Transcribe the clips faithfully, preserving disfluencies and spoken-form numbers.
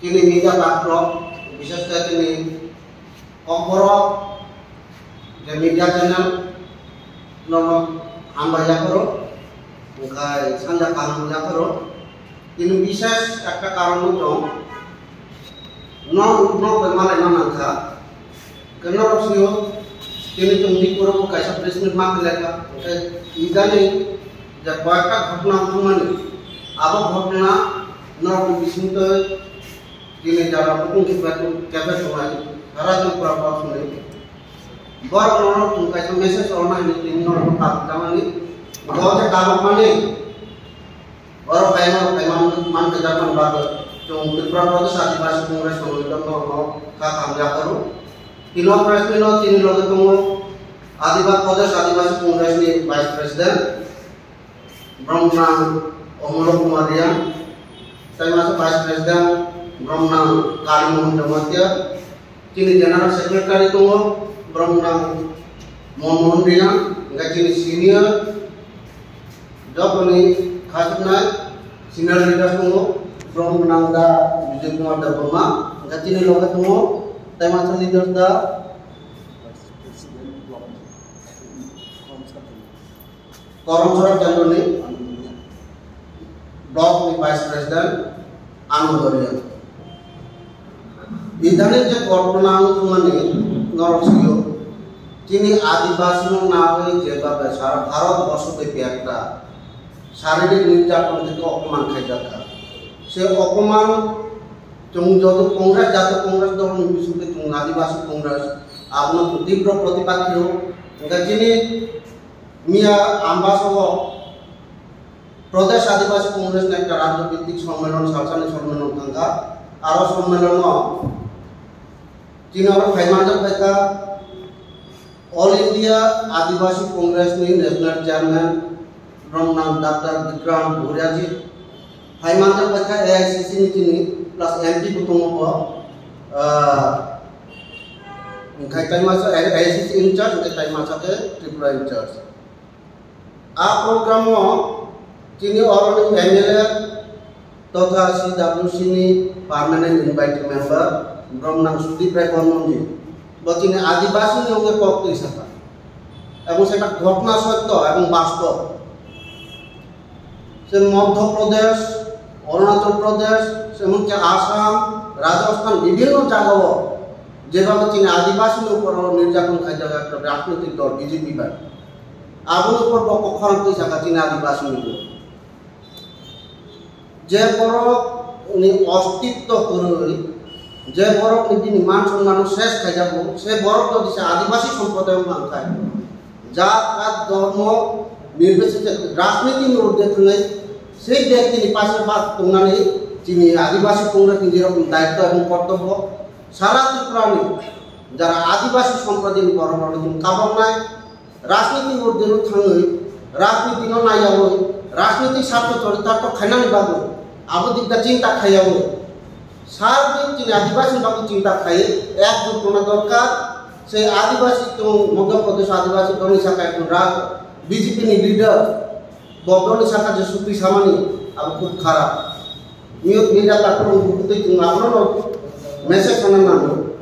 Chini media platform, bishes khe chini Kokborok je media channel no hambai yapharo, wngkhai sanja kaham yapharo. Chini bishes ekta karon no tong, no no bai malai na nangkha. Khe norok sio, chini chwng Dipuro bo kaisa press meet ma khlai kha. Hwnkhe idani je koyekta ghotna wngmani, abo ghotna norokni bisingtwi chini jara bukung khepe, khepe tongnai, sara Tripura borok hwnwi. Borok norok chwng kaisa message rwna hwnwi tini norokno tabuk jamani. Bo je tabuk mani, Oro kaima kaima man kajakmani bagwi chwng Tripura Pradesh Adivasi Congress Committee no no kha kamya karo. Tino press meet no chini loge tongo Adivasi Pradesh Adivasi Congress ni Vice President Bromnang Omolo Kumar Riang, tei masa Vice President Bromnang Kali Mohan Jamatia, chini General Secretary tongo Bromnang Monmohan Riang, hingke chini senior Jotoni khasuknai senior leaders tongo, from nang da Vijay Kumar Debbarma, hingke chini loge tongo, tei masa leaders da Koromsora Kendroni block ni Vice President Anand Doria. Idani je korpona wngmani norok sio, chini Adivasi no nagwi jeba bai sara Bharat borso bai biyakta saririk nirjaton tei opoman khaijakha. Se opoman chwng joto Congress, Jatiyo Congress dol ni bisingtwi chwng Adivasi Congress abono chwng tibro protibad khlio. Hingkhe chini miya Ambasa o Pradesh Adivasi Congress ni ekta rajyo bhittik sommelon, salsani sommelon thangkha. Aro sommelono chini oro phaimanjak phaikha All India Adivasi Congress ni National Chairman Bromnang Doctor Bikram Bhuriaji. Phaimanjak phaikha A I C C ni chini plus M P bo tongo bo. Ah, hingkhai taimasa A I C C in charge, hingkhai taimasa khe Tripura in charge. A program o chini oroni M L A totha C W C ni permanent invited member Bromnang Sudip Rai Bormonji. Bo chini Adivasi ni wngwi kok twi sakha. Ebong se ekta ghotna sotto ebong bastob. Se Madhya Pradesh, Arunachal Pradesh, se mungke Assam, Rajasthan, bibhinno jagao jebhabe chini Adivasi ni upor o nirjaton khaijak ekta rajnoitik dol B J P bai. Aboni upor bo kok khorang twi sakha chini Adivasi ni upor. Je borok ni ostitto kwrwi, je borok ni bini man sonmano ses khaijago, se borok jodi se Adivasi somprodayo mankhai, jat, jat, dhormo, nirbichekhe rajniti ni urdhwe thangwi, sei bektini paise bak tongnani chini Adivasi Congress ni jerokni daitto ebong kortobbo, sara Tripura ni jara Adivasi somprodaini borok rok ni kaboknai, rajniti urdhwe thangwi, rajniti no naiyawi, rajniti sartho choritartho khainani bagwi, abo dikda chinta khaiyawi, sardik chini Adivasi bagwi chinta khai, ekjut tongna dorkar. Se Adivasi tong, Madhya Pradesh Adivasi tongni saka ekjon raj, B J P ni leader, bo tongni saka je sukri samani, abo khub kharap. Mute media platform bukutwi tong abono message sana nango.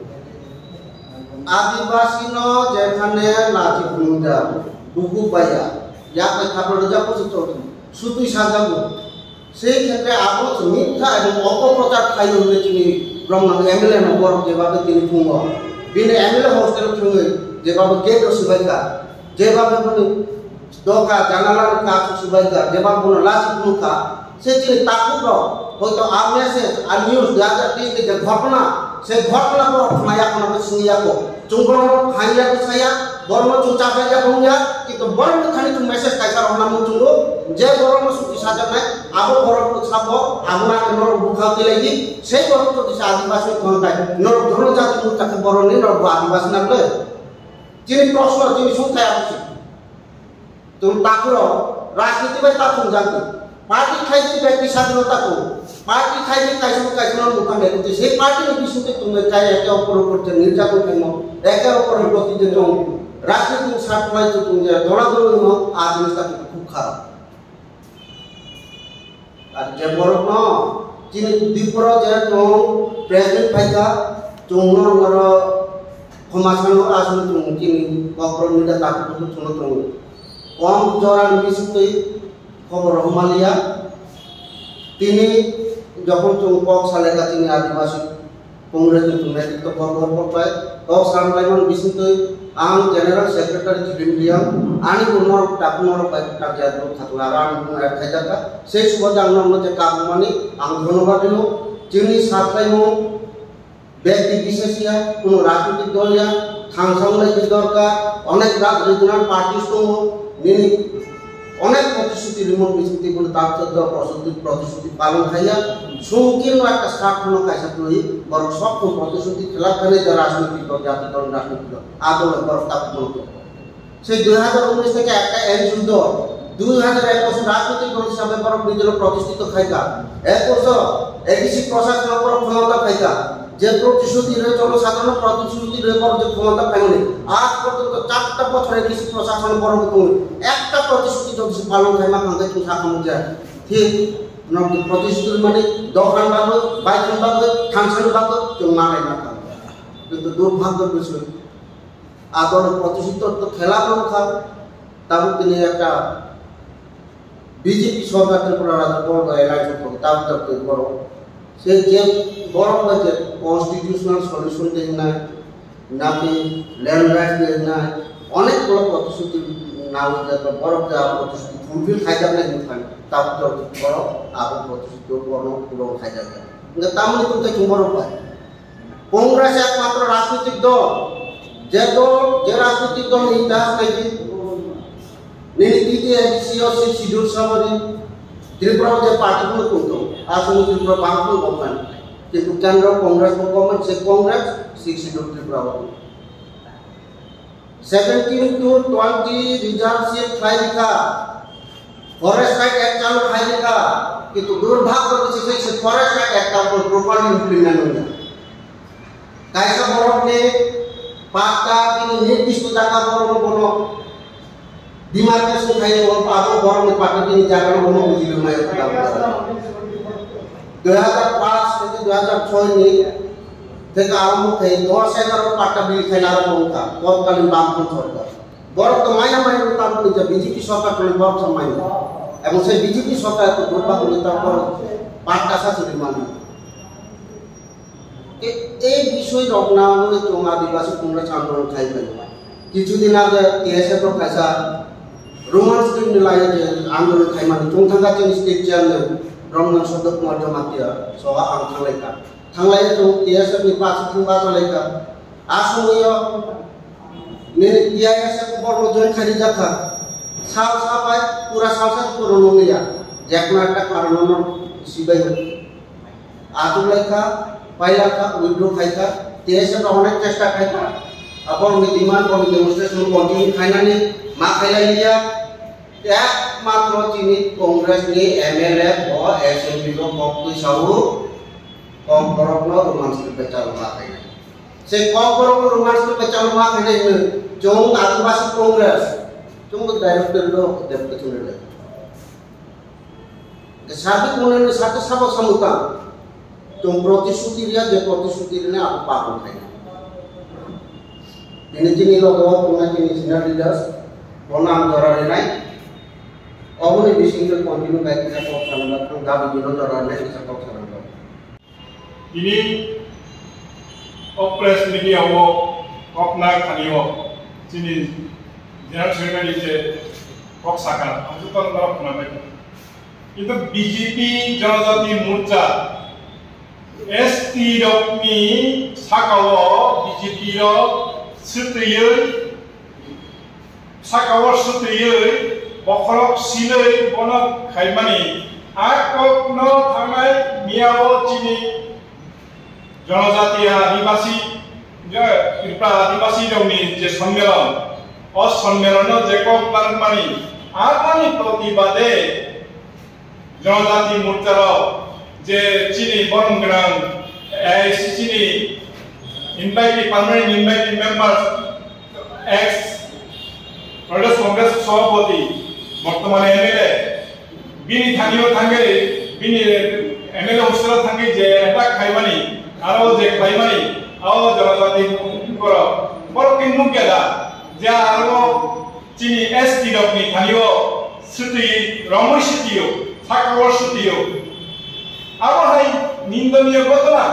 Adivasi no jekhane lachi phunukjak, buku baya, yakai khapra rwjak, kuchuk chok, sutwi sajago. Sei khetre abo se mitha ebong opoprochar khlaio hwnwi chini Bromnang M L A no borok jebhabe tini phungo. Bini M L A hostel thangwi jebhabe gate o swbaikha, jebhabe bini doka janala ni kasu swbaikha, jebhabe bono lachi phunukha. Se chini takhuk rok hoito a message, a news, dui hajar teis ni je ghotona, se ghotona borok khna ya, khna sini ya ko. Chwng borok no phan ya ko saya, borok no chwng chajak ya ko ya, kintu borok ni thani chwng message kaisa rok na mung chwngo, je borok no suti sajak nai, abo borok no sabo, abo na norok bukha tilai di, sei borok to kisa Adivasi thon kai, norok dhormo jati mung chakhe borok ni norok bo Adivasi na ble. Chini proshno, chini sungkha ya ko. Chwng takhurok rajniti bai ta thwngjak di. Party khai di bai kisa dino ta thung. Party khai di kaisa bo kaisa no nukha bai kwtwi. Sei party ni bisingtwi tongwi kai eke opor opor je nirjaton khaimo, eke opor opor je tong. Rajniti ni sat lai tong je dora dora no a jinis ta khub kharap. Ar je borok no Chini Dipro je chwng president phaikha, chwngno oro khomasano aswk chwng chini kokborok media takhuk chwngno chwng kom jorani bisingtwi khobor rwmaliya. Tini jokhon chwng kok salaikha chini Adibasi Congress ni chwng netrito kok borok bai kok salaimani bisingtwi ang General Secretary Khilim Riang ani bo norok takhuk norok bai takjak rok khatla ram khaijak kha. Sei subo jang norokno je kabumani ang dhonnobad rwo. Chini sakhlaimung bekti bisesya, kuno rajnitik dol ya, thangsa wnglaini dorkar, onek rak regional parties tongo, nini onek protisuti rimon bisingtwi kuno tabuk tabuk protisuti, protisuti palon khaiya, sungkirno ekta sakno kaisa twi, borok sokno protisuti khilap khainai je rajnitik dol, jati dol, rajnitik dol, adol borok tabuk tongo. Sei dui hajar unis theke ekta N G O dol, dui hajar ekush rajnitik dol hisabe borok nijero protistito khaikha. Ekush A D C proshasono borok khomota phaikha. Je protisuti rwi jonosadharono protisuti rwi borok je khomota phaimani. Aaj porjonto charta bochor A D C proshasono borok tongo. Ekta protisuti jodi se palon khaima khangkhe chwng sakhamung jaya. Thik, nok protisuti mani dokan bagwi, baithang bagwi, thangsani bagwi chwng manai mankha. Kintu durbhagyo bisoi. Adoni protisuti to khela wngkha, tabuk tini ekta B J P sorkar Tripura rajyo borok alliance wngkha, tabuk tabuk tini borok. Se je borok bai je constitutional solution de hinai, naki land rights de hinai, onek borok protisuti nawi je to borok ja protisuti fulfill khaijaknai hinwi thani, tabuk tabuk borok abo protisuti borok pulon khaijaknai. Hingke tamoni tongthai chung borok bai. Congress ekmatro rajnitik dol, je dol, je rajnitik dol ni itihas naidi, nini T T A D C o sixth schedule sabari, Tripura o je party kuno tongtong, aswk Tripura bangkhe government, kintu kendro Congress bo government, se Congress sixth schedule Tripura o. Seventeen to twenty reserve seat khlai rikha, Forest Act ekta no khlai rikha, kintu durbhagyo khe se, se Forest Act ekta bo properly implement wngya. Kaisa borok ni patta bini nirdisto jaga borok no bono demarcation khai o, abo borok ni patta bini jaga no bono bujilwi maya. Dui hajar paanch theke dui hajar choi ni theke arombo khai dos hajar o patta bini khai naro wngkha, totkalin Bamfront sorkar. Borok to maya maya no tabuk ni je B J P sorkar tongwi borok sa maya. Ebong se B J P sorkar to durbhagyo ni tabuk borok patta sa siri mano. E, e bisoi rok na wngwi chwng Adibasi Congress andolon khai mano. Kichu din age T S F rok kaisa Roman script ni laiya je andolon khai mano. Chwng thangkha chini state chairman Rangnath Sadhya Kumar Jamatia soha ang thanglai kha. Thanglai chwng T S F ni pass thang ba chalai kha. A somoio nini T I S F borok join khai rijak kha. Sal sa bai pura sal sa pura nung ya. Jekno ekta karon no sibai. Achuk lai kha, paila kha, withdraw khai kha, T S F rok onek chesta khai kha. Abo ni demand, bo ni demonstration continue khainani ma khailai liya. Ekmatro chini Congress ni M L A bo assembly o kok twi sao, kok borok no roman script bai chalo ma khainai. Se kok borok no roman script bai chalo ma khainai hwnwi chwng Adibasi Congress, chwng bo director rok deputation rwlai. Sabi mwnani sakhe sabo samukha. Chwng protisuti riya, je protisuti rina abo paron khai. Bini chini logo tongnai chini senior leaders, bono ang jora rinai. Oboni bisingtwi continue bai kisa kok sanwi, ang dabi bino jora rinai kisa kok sanwi. Tini o press media o kokna khanio chini General Secretary je kok sakha, ang joto norok khna bai. Kintu B J P Janajati Morcha S T rokni sakao B J P rok swtwiwi sakao swtwiwi bokhorok silwi bono khaimani a kokno thangnai miyao chini Janajatiya Adibasi, je Tripura Adibasi rokni je sonmelon, o sonmelono je kok barmani aboni protibade Janajati Morcha rok je chini borom gwnang A I C C ni invited, permanent invited members, ex Pradesh Congress Sabhapati, bortomane M L A, bini thanio thangwi bini M L A office o thangwi je attack khaimani, aro je khaimani, o jonojati borok, borok ni nukya da, je aro chini S T rok ni thani o swtwi romwi swtwi o, sakao swtwi o. Abo hai nindoniya ghotona.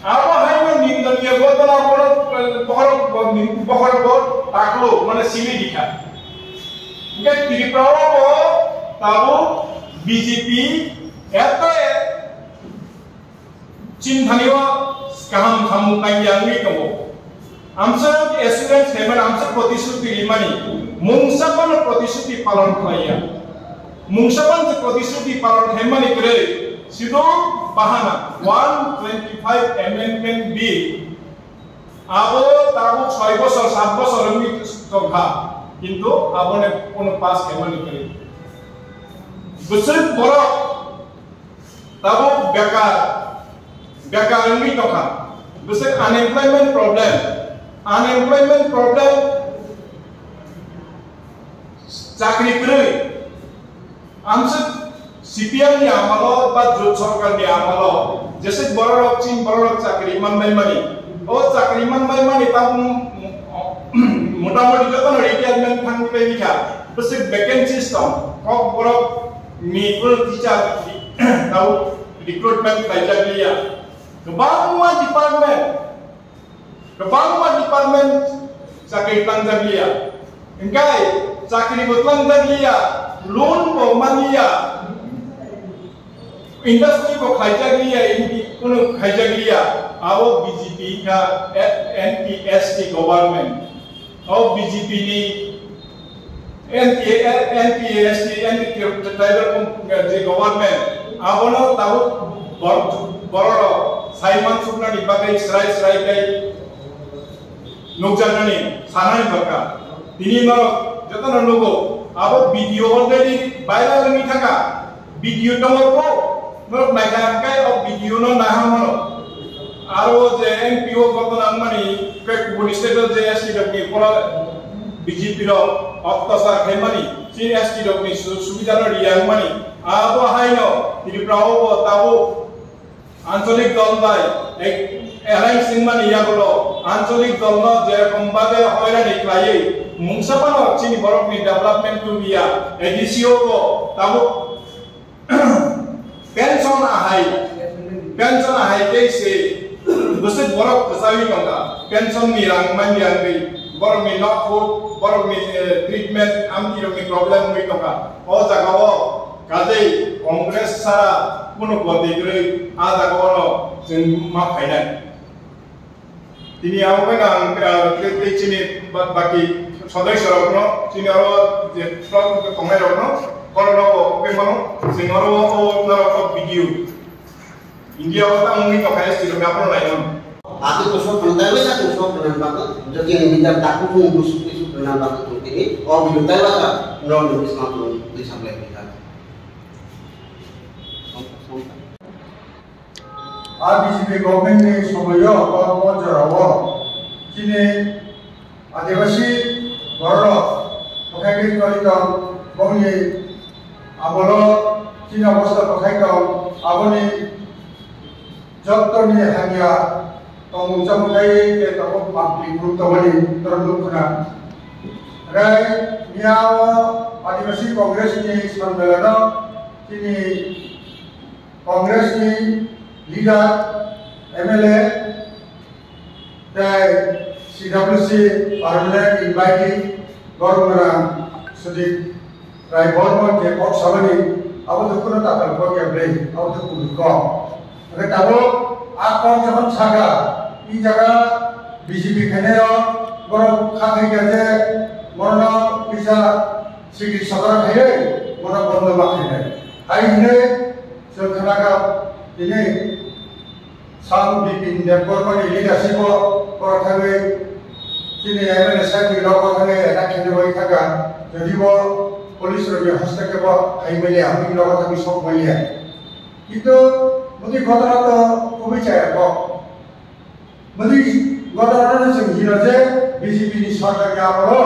Abo hai no nindoniya ghotona borok, borok, borok bo taklo, mane simi dikha. Hingke Tripura o bo tabuk B J P eto chinthani o kaham samung tangya wngwi tongo. Amsa assurance khaimani, amsa protisruti rimani, mungsa phano protisruti palon khlaiya. Mungsa phano protisruti palon khaimani kwrwi, sido bahana one twenty-five Amendment Bill abo tabuk soi bosor, sat bosor wngwi tongkha, kintu abone kono pass khaimani kwrwi. Bwswk borok tabuk bekar, bekar wngwi tongkha. Bwswk unemployment problem, unemployment problem, chakri kwrwi. Amswk C P M ni amalo ba Jot Sarkar ni amalo jeswk bororok chin bororok chakri manbai mani. O chakri manbai mani tabuk motamoti jotono retirement thangwi bai kha. Bwswk vacancies tong, kok borok ni full teacher tau recruitment khlaijak liya. Kwbangma department, kwbangma department chakri tlangjak liya. Hingkai chakri bo tlangjak liya, loan bo man liya, industry bo khaijak liya, ini kunu khaijak liya. Abo B J P kha, N P S T government. O B J P ni N P A, N P A S T, N P tribal com-, je government, abono tabuk bor-, bororok saiman suknani bagwi srai srai khe nukjaknani sanani dorkar. Tini norok jotono nugo, abo video already viral wngwi thangkha. Video tongo ko, norok naikha hwnkhe o video no naiha mano. Aro je M P O ghotona wngmani, khe kubuni state o je S T rok ni pora B J P rok ottachar khaimani, chini S T rok ni su-, subida no riya wngmani. Abo haino Tripura o bo tabuk ancholik dol bai ek-, alliance wngmani yagulo ancholik dol no je rokom bade hoirani khlaiwi mungsa phano chini borok ni development tubiya, A D C o bo tabuk Pension ahai, pension ahai khe se bwswk borok kwchaiwi tongkha. Pension ni rang manya wngwi borokni nokphur, borokni, eh, treatment, amtwirokni problem wngwi tongkha. O jagao kajei Congress sara kunu gotwi kwrwi a jagao no chwng ma phainai. Tini abo bai ang, ah, tei, tei chini ba-, baki sodai sorok no, chini oro je front tongnai rok no, kono rok bo bai mano, chini oro o, o, norok o video. India o tamo wngwi tongkha S T rok ni abo no nai mano. Ati to sok tong dai wesa to sok tong ba to, jogi ni bidar taku phung busuk busuk tong ba to tini, o video dai wasa, no no is not to disable ka. A B J P government ni somoio o, o jorao chini Adibasi bororok bokhaikhe toli tong, bongni amolo chini obosta bwkhai tong, aboni jottoni hamya tongmung chamung khai khe tabuk public group tongmani norok nukha na. Hwnkhe miyao Adibasi Congress ni sammelano chini Congress ni leader, M L A, tei C W C permanent invitee Gormara Sudip Rai Bormon je kok samani, abo to kuno takal kok ya ble, abo to kuno kok. Hwnkhe tabuk a kok jokhon saka, i jaga B J P khainai rok, borok kha khai kha je, borokno kisa sikri sokra khainai, borok bondo ma khainai. Hai hinwi Chwng khwnakha tini Sam Bipin Debbarmani leadership o borok thangwi chini M L A saheb ni nogo thangwi attack khaina bagwi thangkha. Jodi bo police rok ni hastake bo hai manya, hamni nogo thangwi sok manya. Kintu bwtwi ghotona to kubui chaya kok. Bwtwi ghotona no chwng hino je B J P ni sarkar ni amolo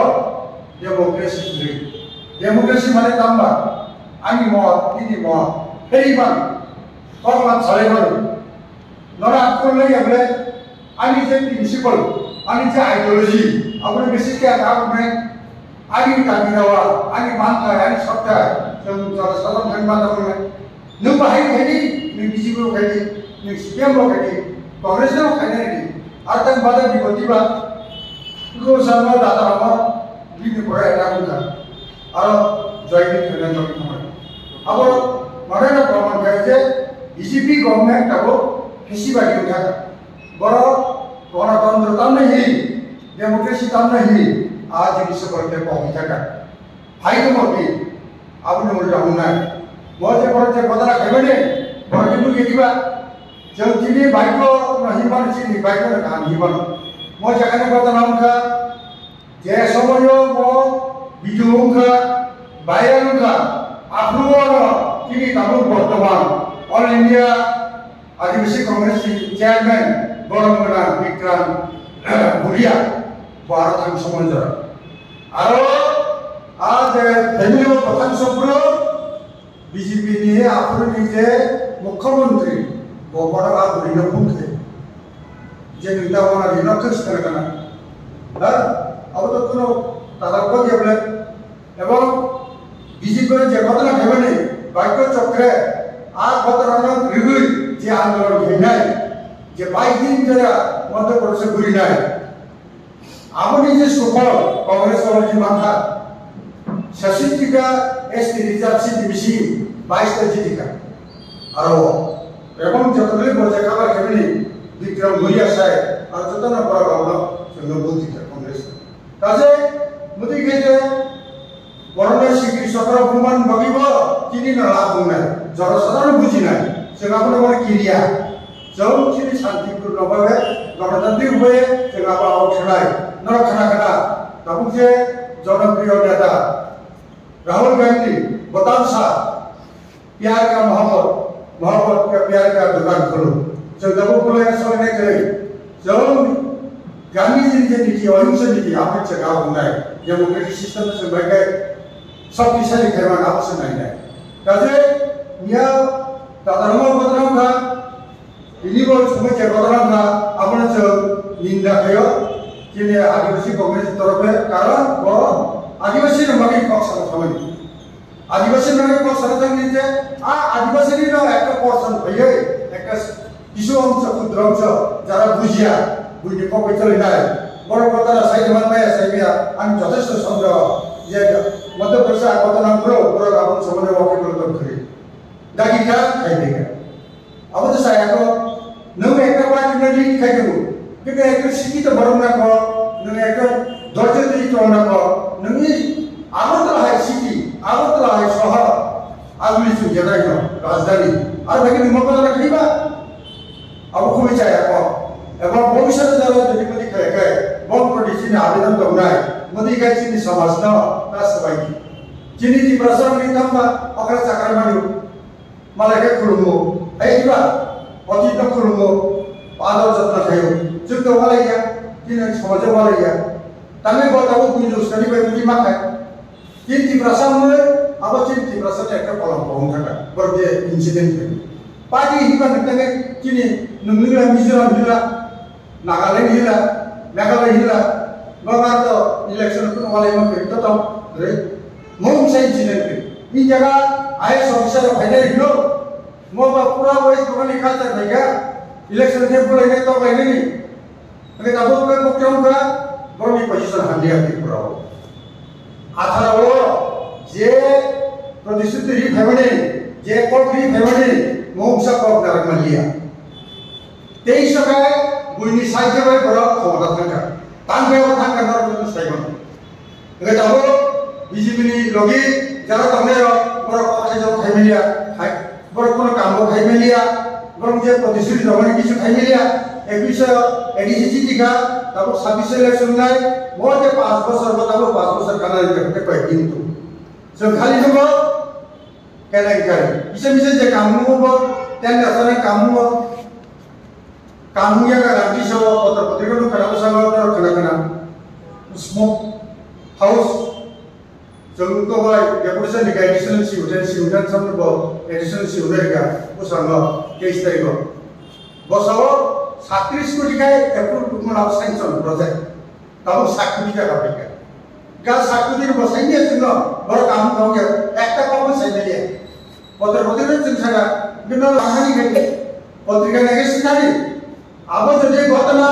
democracy kwrwi. Democracy mane tamba? Ani mot, nini mot, pheri man. Kok lam salai mano. Nora akol lai ya bole, ani je principle, ani je ideology, aboni basis khe ang aboni, ani kami rawa, ani manthai, ani sabthai, chwng jora sajon thani mata mone. Nwng bahai khaidi, nwng B J P bo khaidi, nwng C P M bo khaidi, Congress bo khaina ridi. Ar tang bada bipoti ba, ko sama data rama, bini pore eta kunta. Aro join ni khaina join khamai. Abo mane na proman khai je B J P government tabo phesi bagi wngkha. Borok ganatantra tamna hi, democracy tamna hi, a jini se borok te kok wngkha. Hai to morti, aboni ulta hungnai. Mo je borok je bodara khaimani, borok je nukya diba. Jeng tini baiko no himano chini baiko no kaham himano. Mo jakane bodara wngkha, je somoyo mo video wngkha, viral wngkha, aphuru ono chini tabuk bortoman All India Adivasi Congress ni chairman borok gwnang Bikram Bhuria bo aro thang somonjora. Aro a je family o kwthang sophuru B J P ni aphuru ni je mukhyamantri bo borok a bwrwi no phone khe je nung ta wana rino khe kana kana. Ha? Abo to kuno tadar ko dia bole. Ebong B J P je ghotona khaimani, Bhagya Chakre, a ghotona no rigwi je andolon khainai, je bais din jora Madhya Pradesh guri nai. Aboni je sufol Congress dol je mankha, sasi tika S T reserve seat bisi bais ta jitika. Aro ebong jotoni bo je khabar khaimani, Bikram Bhuria sai, aro jotona borok rok no chwngno vote tika Congress. Kaje, muti khe je, borokno sikri sokra buman bagwi bo tini no lab wngnai, jora sadano bujinai, chwng abono bono kiriya. Chwng chini santipurno babe, ganatantrik babe, chwng abo abo khlai. Norok khna khna, tabuk je jonopriyo neta Rahul Gandhi, bo tamsa, Pyar ka Mohabbat, Mohabbat ka Pyar ka dukan khulu. Chwng tabuk khulai na soi nai kwrwi. Chwng Gandhiji ni je niti, ahimsa niti, abo chwng abo wngnai. Democratic system chwng bai khe shaktisali khaimani abo chwng nainai. Kaje miya tatarma bodrom kha, tini bo chwngno je bodrom kha, abono chwng ninda khaio. Chini Adivasi Congress ni torofe, karon bo Adivasi ni bagwi kok sana thamani. Adivasi nangni kok sana thangni je, a Adivasi ni no ekta portion phaiwi, ekta kisu ongso, khudro ongso, jara bujia, buini kok bai choli nai. Borok kotara sai man maya sai maya, ang jothesto sondro, je Madhya Pradesh a kota nang bro, borok aboni somono wake bro tong khri. Dagi kha, khai dega. Abo to saya ko, nwng ekta party no lead khai tongo. Kintu ekta sikito borok na ko, nwng ekta dorjo twi tong na ko, nwngni Agartala hai city, Agartala hai sohor, aguli chwng jadai no, rajdhani. Ar bagi nwng mokol na khiba? Abo khumi chaya ko. Ebo bhobishyot jaro jodi modi khai khai, bom proti chini abedan tongnai, modi khai chini samaj no, ta sabai. Chini Tiprasa ni tamba, okra chakra manu. Malai khe khulumgo, hai diba? Otit no khulumgo, ador jotno khaio. Chwng to walai ya, chini somajo walai ya. Tamni bo tabuk buino swkangni bai budi ma khai. Chini Tiprasa wngwi, abo chini Tiprasa ni ekta kolom kolom thangkha. Borok je incident khe. Party hinba nang tangwi chini nungni la Mizoram hinla. Nagaland hila, Meghalaya hila, bangma to election kuno walai ma kiri to tong, re. Mo msa incident kiri. In jaga I A S officer rok phainai rino. Mo ba pura West Bengal ni culture phaika. Election khe bulai nai tok lai nai ni. Ani tabuk khe bukti wngkha, borok ni position hamya Tripura o. Atharo o je protishruti ri phaimani, je kok ri phaimani, mo msa kok narwk manliya. Tei sokai buini saija bai borok khomota thangkha. Tangkhe o thangkha norok no sai mano. Hingke tabuk B J P ni logi jara tongnai rok borok kok saija bo khai manya, khai, borok kono kam bo khai manya, borok je protishruti rok mani kichu khai manya. Ekkuish A D C chiti kha, tabuk sabbish election nai, mo je panch bosor bo tabuk panch bosor kana ri khe pai din tu. Chwng khali nungo, Kelenkai. Bisa bisa je kamungo bo, tender sana kamungo. Kamung ya ka rangti so, kotor kotor ko kana usang ko kana kana. Smoke house. Jeng ko bai, ya purisa ni ka additional si udan, si udan sam ko additional si udan ka usang ko. Teis tarikh o. Bosao satris koti khai approve tongmani sanction project. Tabuk sak koti taka paikha. Ga sak koti ni bosai niya chwngno borok kaham kaham khe ekta kokno sai maliya. Kotor kotor no chwng saka bino lahani khai patrika nai khe sinani. Abo jodi ghotona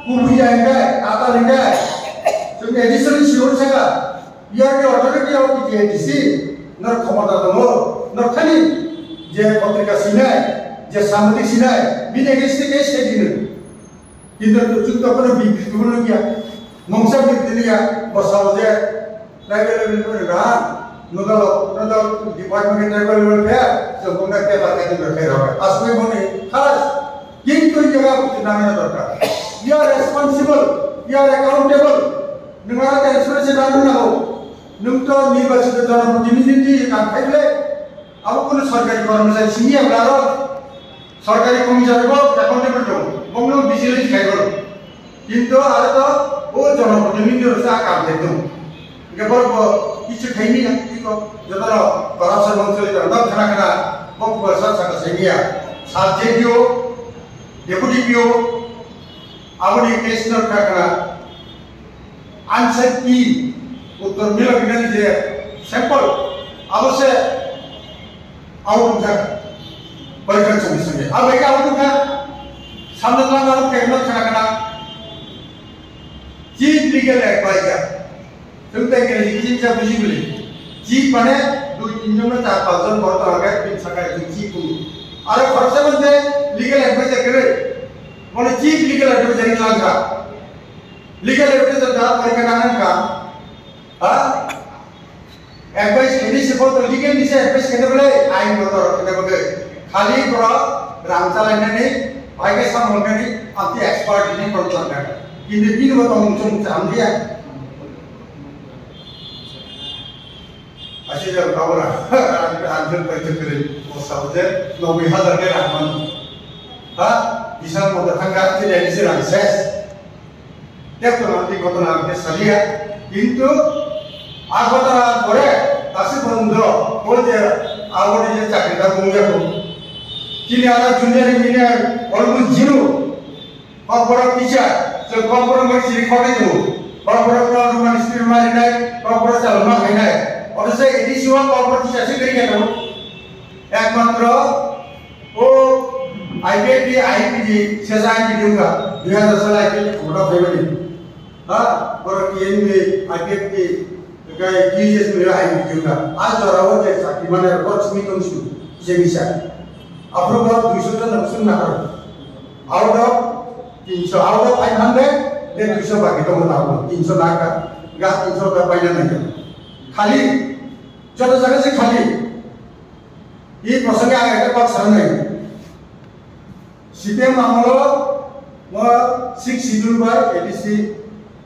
kubuya hinkhe, tatal hinkhe, chwng additional siyur saka. You are the authority of the J A D C. Nor khomota tongo, nor thani je patrika sinai, je sambadik sinai, bini against case khai dino. Kintu chwng to kono bibrit kono nukya. Mungsa bibrit ya, bosao je tribal level ni raha, nodal, nodal department ni tribal level khe, chwng bongni paper cutting rok khe rok. Aswk boni khalas. Kintu jaga buji nangna dorkar. You are responsible, you are accountable. Nwng aro transparency nangna nango. Nwng to nirbachito jonoprotinidhi kam khai ble. Abo kono sorkari kormosari simi ya bla aro. Sorkari komisari bo accountable tongo. Bongno vigilance khai bono. Kintu aro to o jonoprotinidhi rok sa kam khai tongo. Hingke borok bo kichu khaini ya, iko jotono corruption mong choli tongo. Nok khana khana bok bo sa sa sai ya. Sub J P O, deputy P O, aboni case no khana khana. Answer key, uttor milo kinani je sample, abo se out wngkha, porikhani songwi songwi. Abo bai khe out wngkha, samno twlang out khe khna khna khna. Chief legal advisor, chwng tai khe education cha buji bili. Chief mane dui tin jon na char panch jon borok tong khe, bini saka ekjon chief wngwi. Aro khoroksa manje legal advisor kwrwi, mane chief legal advisor wngkha. Legal advisor da porikha nang nang ka? Ha? Advice khaini se bo to legal ni se advice khaina bole ain gotor khaina bole. Khali borok rang chalainani, bai khe samung nani, amti expert ni borok langkha. Kintu bini bo tong chung cham dia. Asli jang tabora, ang, ang jeng pai jeng kiri, o sabje, noboi hazar ke rang man. Ha? Bisa mo datang ka, tidak isi rang ses. Tei kono tei ghotona ang khe salia, kintu a ghotona pore tasi phondo o je aboni je chakri da mungya ko. Chini aro junior engineer almost zero. Kokborok teacher, chwng kokborok bai chiri khogwi tongo. Kokborok no roman script ma rinai, kokborok chalma khainai. Othocho A D C o kokborok teacher se kwrwi khe tongo. Ekmatro o I P F T, I P T, sesa I P T wngkha, dui hazar sal I P F T khumuna phaimani. Ha, borok T N B, I P F T, kai T J S ni I P T wngkha. A jora o je chakri mane borok simi tongsu, je misa. Aphuru borok duiso jon no sung nakar. Out of tinso, out of five hundred, de duiso bagi tongo tabuk, tinso nakar. Ga tinso ta paina nai. Khali, joto jaga se khali. I prosange ang ekta kok sanai. C P M amolo mo six schedule bai A D C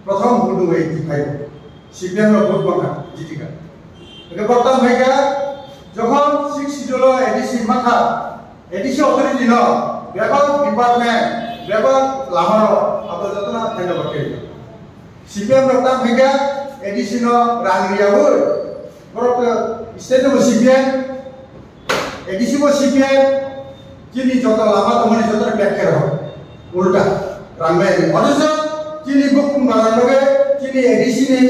prothom vote bai eighty five. C P M rok vote mangkha, jitika. Eke prothom hai kha, jokhon six schedule o A D C mangkha, A D C authority no, bebak department, bebak lama rok, abo jotono hand over khe. C P M rok tam hai kha, A D C no rang riya oi. Borok state bo C P M, A D C bo C P M, chini joto lama tongmani joto ni bag khe rw. Ulta, rang bai ni. Othocho chini bukhung barani bagwi, chini A D C ni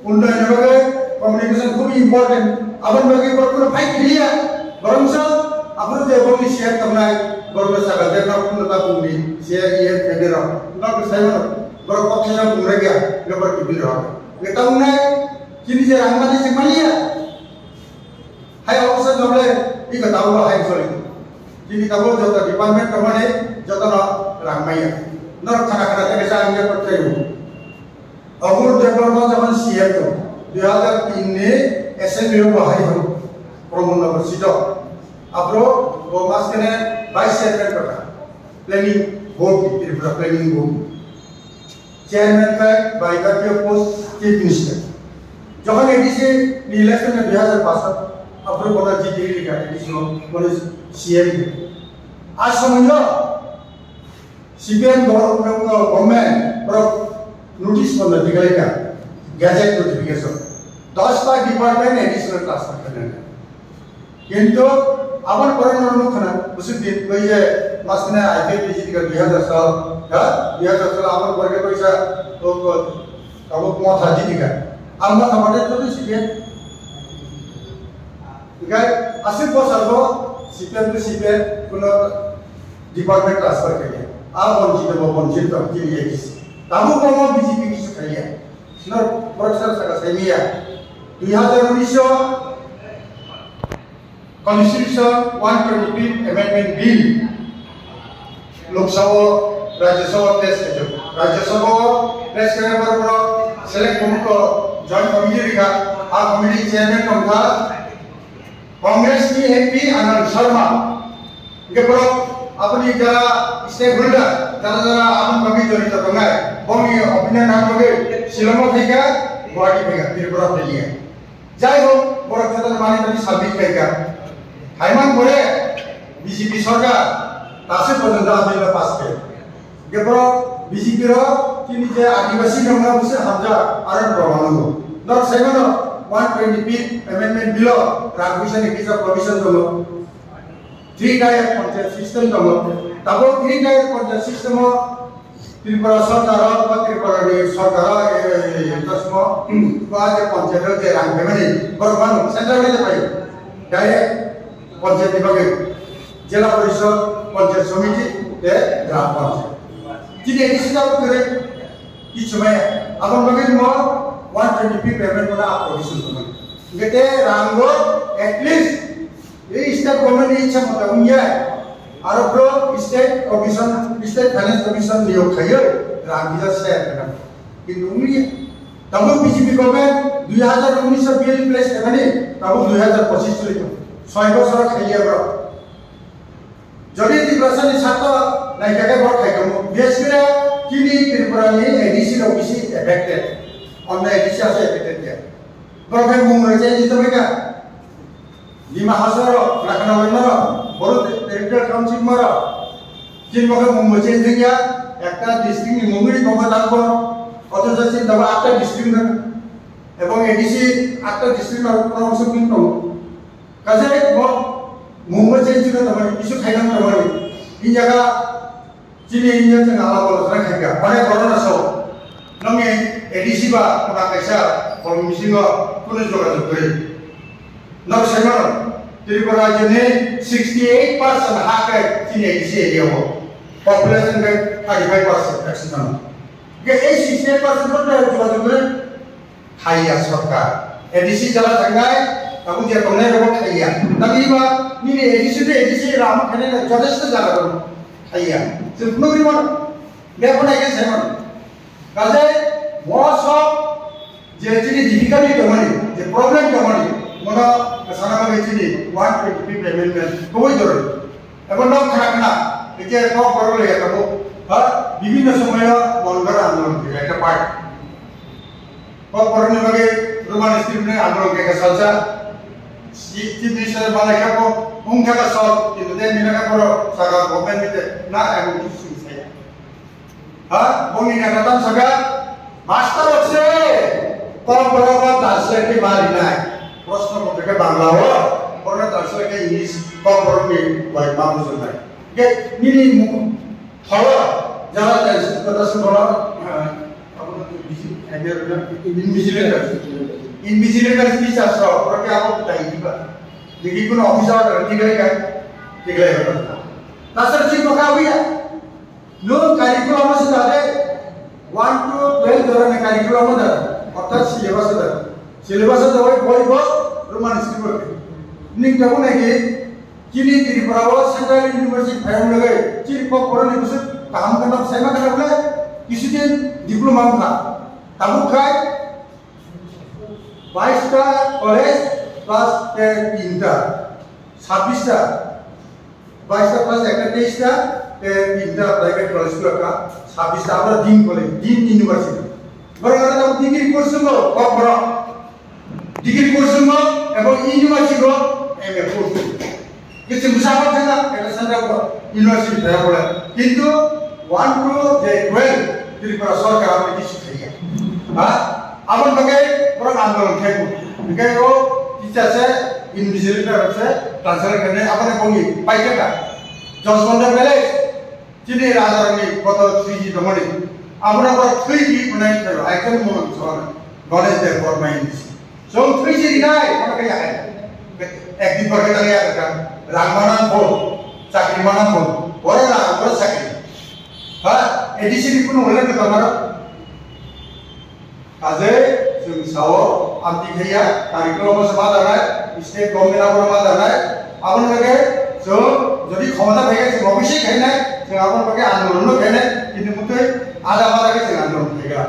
unnoyon ni bagwi communication khub important. Aboni bagwi borok phano fight khlaiya. Borok sa aphuru je borokni C M tongnai, borok no sakha je nok phano ta bumni C M, E M, M L A rok. Nok sai mano, borok kok sai mano bumrek ya, borok kibil rok. Nge tamo nai, chini je rang mani se maliya. Hai officer noble, iko tabo hai sorry. Chini tabo joto department kamane joto no rang maya. Nor khana khana teke sa ang ya pakai. Obur Debbarma jokhon C M to, dui hazar tin ni assembly o bahai ho, Pramod Nagar seat o. Aphro bo mas kene vice chairman kota, planning board, Tripura planning board. Chairman khai bai bakyo post chief minister. Jokhon A D C ni election na dui hazar paanch, aphuru bono G T likha A D C o, bono C M. A somoy no C P M government, government borok notice bono digalika, gazette notification. Dosta department A D C o transfer khaina. Kintu Aboni pore no nuk khna, bwswk din, bai je, masne I P F T jiti ka dui hazar sal, ha? Dui hazar sal aboni pore ke kaisa, o, o, abo motha jiti ka. Ang motha mane to si ke. Ikai, aswk bosor bo, C P M to C P M, kuno department transfer kaya. A bonjit bo bonjit to, tini ekis. Tamu komo B J P kisu khaya. Sino, professor saka saimiya. Dui hazar unis o, Constitution one twenty-fifth Amendment Bill Lok Sabha o, Rajya Sabha o pass khaijak. Rajya Sabha o pass khaina borok select committee o joint committee rikha, a committee chairman tongkha Congress ni M P Anand Sharma. Hingke borok aboni jara stakeholder, jara jara aboni bagwi jorito tongnai, bongni opinion nang bagwi Shillong o phaikha, Guwahati phaikha, Tripura phaikha. Jai hok, borok joto mani tani submit khaikha. Haiman pore B J P sorkar daso porjonto a bill no pass khe. Hingke borok B J P rok chini je adibasi rok no bwswk hamjak aro borok mano. Norok sai mano one twenty-fifth amendment bill o rang puisa ni kisa provision tongo. Three tier panchayat system tongo. Tabuk three tier panchayat system o Tripura sorkar o ba Tripura ni sorkar o, eh, eh, eh, tasmo, ba je panchayat o je rang phaimani, borok mano central ni je phai. Direct panchayat ni bagwi, Jila Parishad, Panchayat Samiti, tei Gram Panchayat. Chini A D C tabuk kwrwi kichu maya. Aboni bagwi mo one twenty-fifth amendment o provision tongmani. Hingke tei rango at least ei state government ni ichha mota wngya. Aro bro state commission, state finance commission niyok khaiyo rang bisa share kana. Kintu wngya. Tabuk B J P government dui hazar unis o bill place khaimani, tabuk dui hazar pochis choli tongo. Soi bosor khaiya bro. Jodi Tiprasa ni sakto naikha khe borok khai tongo. Bises khe chini Tripura ni A D C rok bisi affected. Onno A D C ase affected khe. Borok khe mung rok change tongwi kha. Dima Hasao rok, Rakhna Wema rok, Boru Territorial Council ma rok. Chini bo khe mung bo change wngya. Ekta district ni mung ri tongkha tangbo. Othocho chini tabuk atta district no. Ebong A D C atta district no promotion wngwi tongo. Kaisa bo mungbo change wngkha tamani, kisu khainang tamani. Bini jaga chini India chwng alak alak khaikha. Mane corona sao. Nokni A D C ba kuna kaisa kolom bisingo kunu jogajog kwrwi. Nok saimano, Tripura rajyoni sixty eight percent ha khe chini A D C area o. Population khe thirty five percent maximum. Khe ei sixty eight percent bo jogajog kwrwi. Khaiya sorkar. A D C jala thangnai, tabuk je tongnai rokbo khaiya. Tamni ba nini A D C tei A D C rama khainai jothesto jaga rok khaiya. Chwng phunugwi mano. Beboni khe sai mano. Kaje most of je chini difficulty tongmani, je problem tongmani, mono sana bagwi chini one twenty fifth amendment kubui jorori. Ebo nok khna khna, eke kok borok le tabuk, ha, bibhinno somoyo Mon Bhadra andolon khe ekta part. Kokborokni bagwi Roman script ni andolon khe salsa. Si-, Chief Minister malai kha bo wng kha ka sol, kintu tei nina kha borok saka government ni tei na emon kisu simi saya. Ha, bongni neta tam saka, master rok se Kokborok o translate khe ma rinai. Proshno potro khe Bangla o, borokno translate khe English, Kokborok ni bai ma bujoknai. Khe nini mu-, Horo, jara tension kota sung horo, ah, abo no bisi, invigilator. Invigilator teachers rok, oro khe abo tai diba. Degi kuno officer order tiglai kai, tiglai horo. Tasar si baka wiya. Nung curriculum o sida de, one to twelve jora ni curriculum o da, orthat syllabus o da. Syllabus o da, oi boi bo, Roman script o. Ning tabuk nai di, Chini Tripura o Central University phaiwng lagwi chini Kokborok ni bwswk kaham khe nok saima khe nok le kisu din diploma wngkha. Tabuk khai bais ta college plus tei tinta, sabbish ta, bais ta plus ekta teis ta tei tinta private college khe sabbish ta abo din college, din university. Borok aro tabuk degree course wngkha Kokborok. Degree course wngkha, abo university o M A course. Kichu bwsa bo thangkha, eko central university thaya pore. Kintu one to je twelve Tripura sorkar abo kichu thaya. Ha? Aboni bagwi borok andolon khaikha. Hingke o teacher se Invigilator se translate khainai aboni boni paikha ka. Jaswanta village, chini raja rani koto three G tongmani. Abona bor three G kunai thayo, I can move on, so on. Ganesh Dev Barma in this. So three G rinai, kono kaya hai. Ek din bor kaya kaya ka. Rang mana ko, chakri mana ko. Bor rang, bor chakri. Ha, A D C ni kuno wala ka tamara. Kaje, chwng sao, amtwi khaiya, curriculum se ma danai, state government abono ma danai, aboni bagwi chwng jodi khomota phaikhe chwng obviously khainai, chwng aboni bagwi andolon no khainai, kintu mutwi ada mada khe chwng andolon khaikha.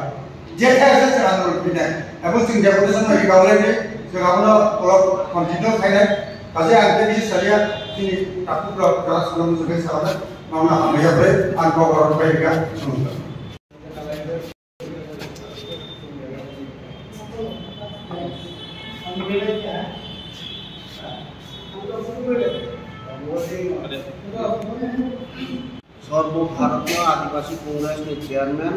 Je khe se chwng andolon khainai, abo chwng deputation no ri kaulai ni, chwng abono ulo continue khainai, kaje ang tei bisi saria, chini takhuk rok kara sulo mujung khe sabai, mamna hamya bai, ang kok rok bai rika, chwng. সর্বভারতীয় আদিবাসী কংগ্রেসের চেয়ারম্যান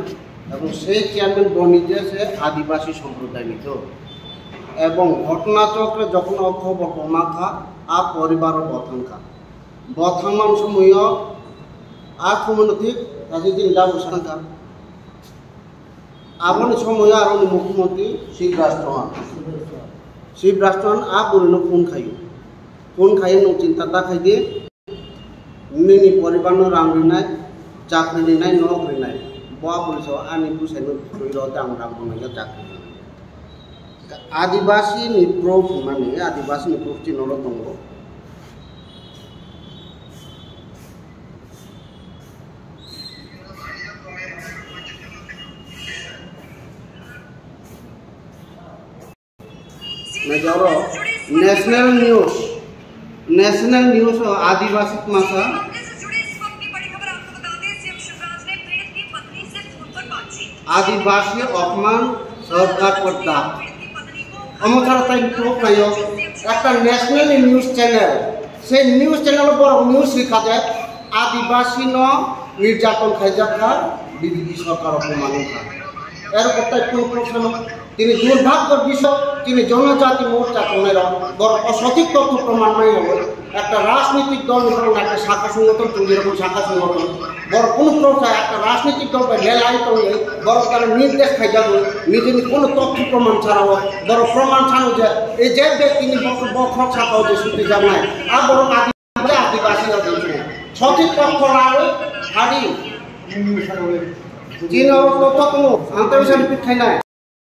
এবং সেই চেয়ারম্যান বনিজে সে আদিবাসী সম্প্রদায় নিত এবং ঘটনাচক্রে যখন অক্ষোভ্য বোমা খা, আ পরিবারও বথন খা। বথন মান সময় আ সময় ঠিক তাদের দিন ডাবল সাঙ্কা। Aboni somoyo aroni mukhyamantri Shivraj Chauhan. Shivraj Chauhan a bwrwino phone khaio. Phone khaio, "Nwng chinta da khaidi, nini poribarno rang rinai, chakri rinai, nok rinai." Bo a bwrwi sao, "Ani bwsaino thwi rw de, ang rang rwnai, chakri rinai." Adibasi ni proof hwnmani, Adibasi ni proof chini oro tongo. Naijak oro national news, national news o Adibasi masa Adibasi Apman Sarkar Padda. Omo chara tai proof naio, ekta national news channel, se news channel o borok news rikha je Adibasi no nirjaton khaijak kha B J P sorkar o, bumani kha. Erok tai kunu kunu sano tini Durbagyor bisoy, tini Jonojati Morcha tongnai rok borok osothik totho proman mai rok ekta rajnitik dol ni borok ekta sakha songothon tongwi rok sakha songothon borok kunu proksa ekta rajnitik dol bai lelai tongwi borok tara nirdesh khaijagwi nijini kunu totho proman chara o borok proman sano je ei je bektini bokhorok saka o je suti jaknai a borok Adibasi rok wngkha. Sothik totho lawi hadi. Chini oro totho tongo, ang tei bisa repeat khainai.